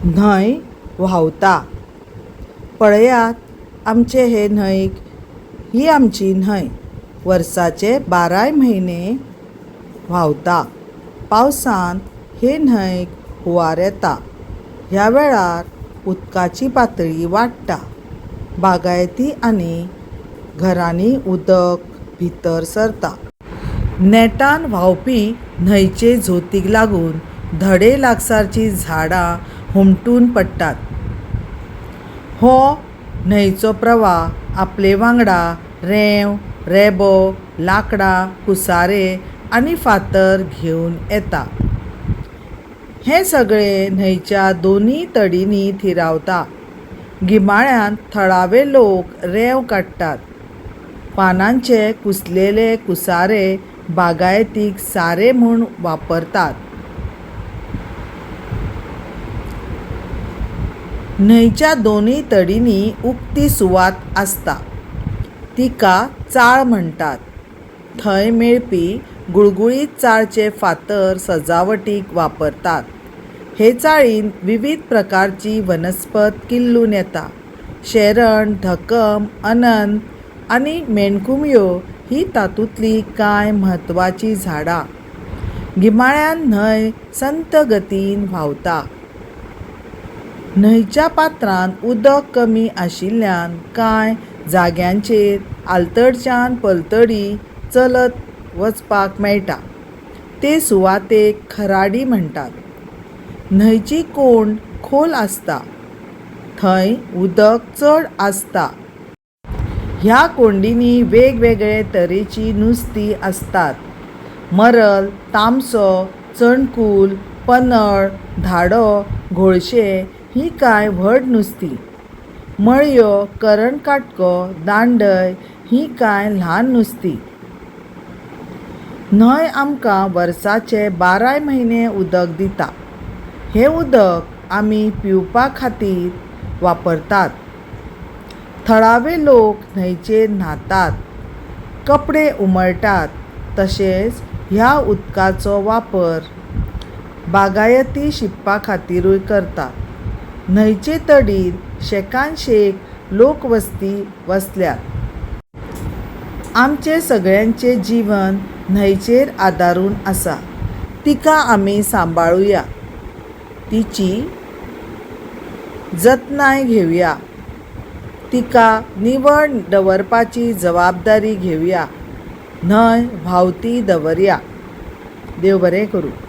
न्हंय व्हांवता. पळयात आमचे हे न्हंयक. ही आमची न्हंय वर्साचे बाराय म्हयने व्हांवता. पावसांत हे न्हंयक हुंवार येता. ह्या वेळार उदकाची पातळी वाडटा. बागायती आनी घरांनी उदक भितर सरता. नेटान व्हांवपी न्हंयचे झोतीक लागून धडे लागसारचीं झाडां हुमटून पडटात. हो न्हंयचो प्रवाह आपले वांगडा रेंव, रेबो, लांकडां, कुसारे आनी फातर घेवन येता. हें सगळें न्हंयच्या दोनूय तडींनी थिरावता. गिमाळ्यांत थळावे लोक रेंव काडटात. पानांचे कुसलेले कुसारे बागायतीक सारें म्हूण वापरतात. न्हंयच्या दोनूय तडींनी उक्ती सुवात आसता. तिका चाळ म्हणटात. थंय मेळपी गुळगुळीत चाळचे फातर सजावटीक वापरतात. हे चाळींत विवीध प्रकारची वनस्पत किल्लून येता. शेरण, धकम, अनंत आनी मेणकुंबयो हीं तातूंतलीं कांय म्हत्वाचीं झाडां. गिमाळ्यांत न्हंय संथ गतीन व्हांवता. न्हंयच्या पात्रांत उदक कमी आशिल्ल्यान कांय जाग्यांचेर आलतडच्यान पलतडी चलत वचपाक मेळटा. ते सुवातेक खराडी म्हणटात. न्हंयची कोंड खोल आसता. थंय उदक चड आसता. ह्या कोंडींनी वेगवेगळे तरेचीं नुस्तीं आसतात. मरल, तामसो, चणकूल, पनळ, धाडो, घोळशे हीं कांय व्हड नुस्तीं. मळयो, करणकाटको, दांडय हीं कांय ल्हान नुस्तीं. न्हंय आमकां वर्साचे बाराय म्हयने उदक दिता. हें उदक आमी पिवपा खातीर वापरतात. थळावे लोक न्हंयचेर न्हातात, कपडे उमळटात तशेंच ह्या उदकाचो वापर बागायती शिंपपा खातीरूय करतात. न्हंयचे तडीर शेकानशेक लोकवस्ती वसल्यात. आमचें सगळ्यांचें जीवन न्हंयचेर आदारून आसा. तिका आमी सांबाळुया. तिची जतनाय घेवया. तिका निवळ दवरपाची जबाबदारी घेवया. न्हंय व्हांवती दवरया. देव बरें करूं.